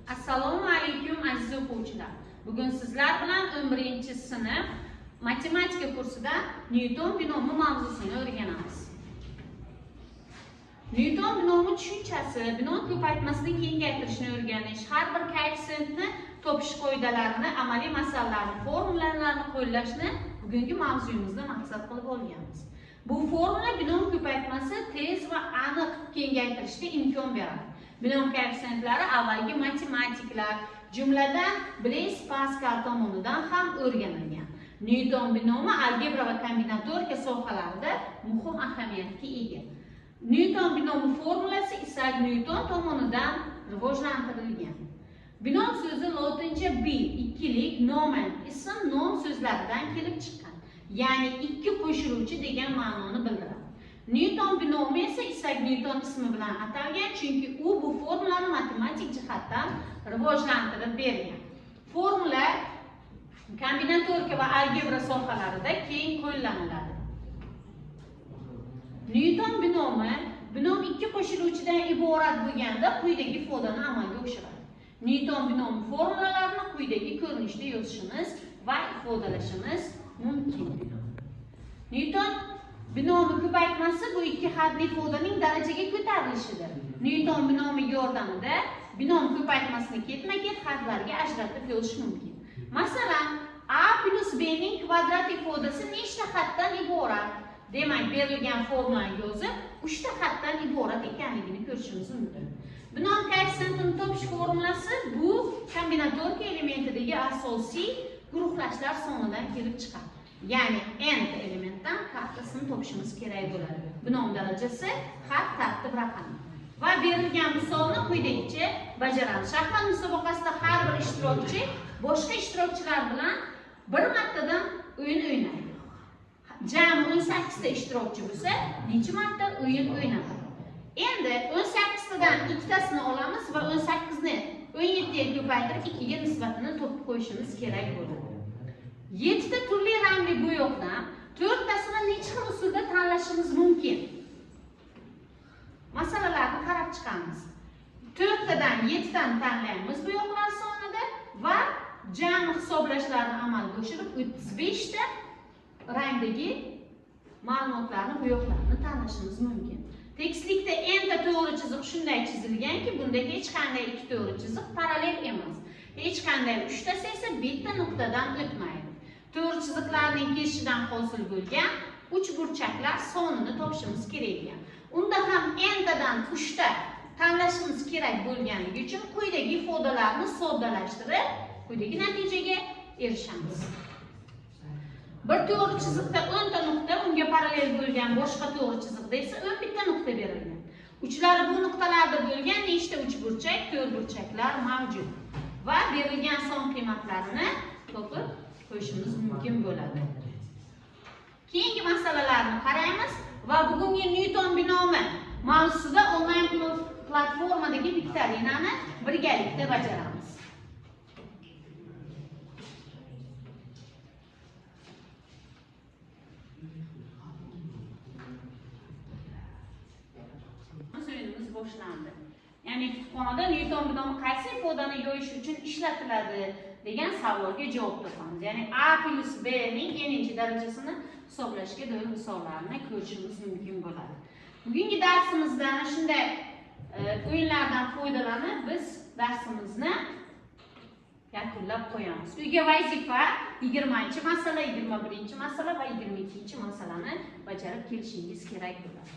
Assalomu alaykum, aziz o'quvchilar. Bugun sizlar bilan 11-sinf matematika kursida Nyuton binomi mavzusini o'rganamiz. Nyuton binomi tushunchasi binom ko'paytmasini kengaytirishni o'rganish, har bir koeffitsiyentni topish qoidalarini, amaliy masalalarni, formulalarni qo'llashni bugungi mavzuyimizda maqsad qilib olganmiz. Bu formula binom ko'paytmasi tez va aniq kengaytirishga imkon beradi. Binom koeffitsiyентлari avvalgi matematiklar, jumladan Blaise Pascal tomonidan ham o'rganilgan. Nyuton binomi algebra va kombinatorika sohalarida muhim ahamiyatga ega. Nyuton binomi formulasi Isaac Nyuton tomonidan rivojlantirilgan. Binom so'zi lotincha bi, ikkilik, nomen, ism, nom so'zlaridan kelib chiqqan. Ya'ni ikki qo'shiluvchi degan ma'noni bildiradi. Nyuton binomi esa Isaac Nyuton ismi bilan atalgan, chunki u bu formulani matematik jihatdan rivojlantirib bergan. Formula kombinatorika va algebra sohalarida keng qo'llaniladi. Nyuton binomi binom ikki qo'shiluvchidan iborat bo'lganda quyidagi ifodani amalga oshiradi. Nyuton binomi formulalarini quyidagi ko'rinishda yozishimiz va ifodalashimiz mumkin. Nyuton binomi ko'paytmasi bu ikki hadli ifodaning darajaga ko'tarilishidir. Nyuton binomi yordamida binom ko'paytmasini ketma-ket hadlarga ajratib yozish mumkin. Masalan, a plus b ning kvadrat ifodasi nechta haddan iborat? Demak, berilgan formulani yozib, 3 ta haddan iborat ekanligini ko'rishimiz mumkin. Binom koeffitsiyentini topish formulasi bu kombinatorika elementidagi asosiy guruhlashlar sonidan kelib chiqadi. Ya'ni n ta elementdan k-tasini topishimiz kerak bo'ladi. Binom darajasi had tartib raqami. Va berilgan misolni quyidagicha bajaramiz. Shaxmat musobaqasida har bir ishtirokchi boshqa ishtirokchilar bilan bir martadan o'yin o'ynaydi. Jami 18 ta ishtirokchi bo'lsa, necha marta o'yin o'ynadi? Endi 18 tadan ikkitasini olamiz va 18 ni 17 ga ko'paytirib 2 ga nisbatini topib qo'yishimiz kerak bo'ladi. 7 ta turli rangli bo'yoqdan 4 tasini necha xil usulda tanlashimiz mumkin? Masalalarni qarab chiqamiz. 4 tadan 7 tani tanlaymiz bo'yoqlar sonida va jami hisoblashlarni amalga oshirib 35 ta rangdagi ma'lumotlarni, bo'yoqlarni tanlashimiz mumkin. Tekstlikda n ta to'g'ri chiziq shunday chizilganki, bunda hech qanday ikki to'g'ri chiziq parallel emas. Hech qanday uchtasi esa bitta nuqtadan o'tmaydi. To'g'ri chiziqlarning kesishidan hosil bo'lgan uchburchaklar sonini topishimiz kerak ekan. Unda ham n tadan 3 ta tanlashimiz kerak bo'lganligi uchun quyidagi ifodalarni soddalashtirib, quyidagi natijaga erishamiz. Bir to'g'ri chiziqda 10 ta nuqta, unga parallel bo'lgan boshqa to'g'ri chiziqda esa 11 ta nuqta berilgan. Uchlari bu nuqtalarda bo'lgan nechta uchburchak, to'rtburchaklar mavjud va berilgan son qiymatlarini topib qo'yishimiz mumkin bo'ladi. Keyingi masalalarni qaraymiz va bugungi Nyuton binomi mavzusida onlayn platformadagi viktorinani birgalikda bajaramiz. O'yinimiz boshlandi. Ya'ni kutubxonada Nyuton binomi qaysi ifodani yoyish uchun ishlatiladi degan savolga javob topamiz. Ya'ni a plus b ning n-inchi darajasini hisoblashga doir misollarni ko'rishimiz mumkin bo'ladi. Bugungi darsimizda ana shunday o'yinlardan foydalanib biz darsimizni yakunlab qo'yamiz. Uyga vazifa 20-masala, 21-masala va 22-masalani bajarib kelishingiz kerak bo'ladi.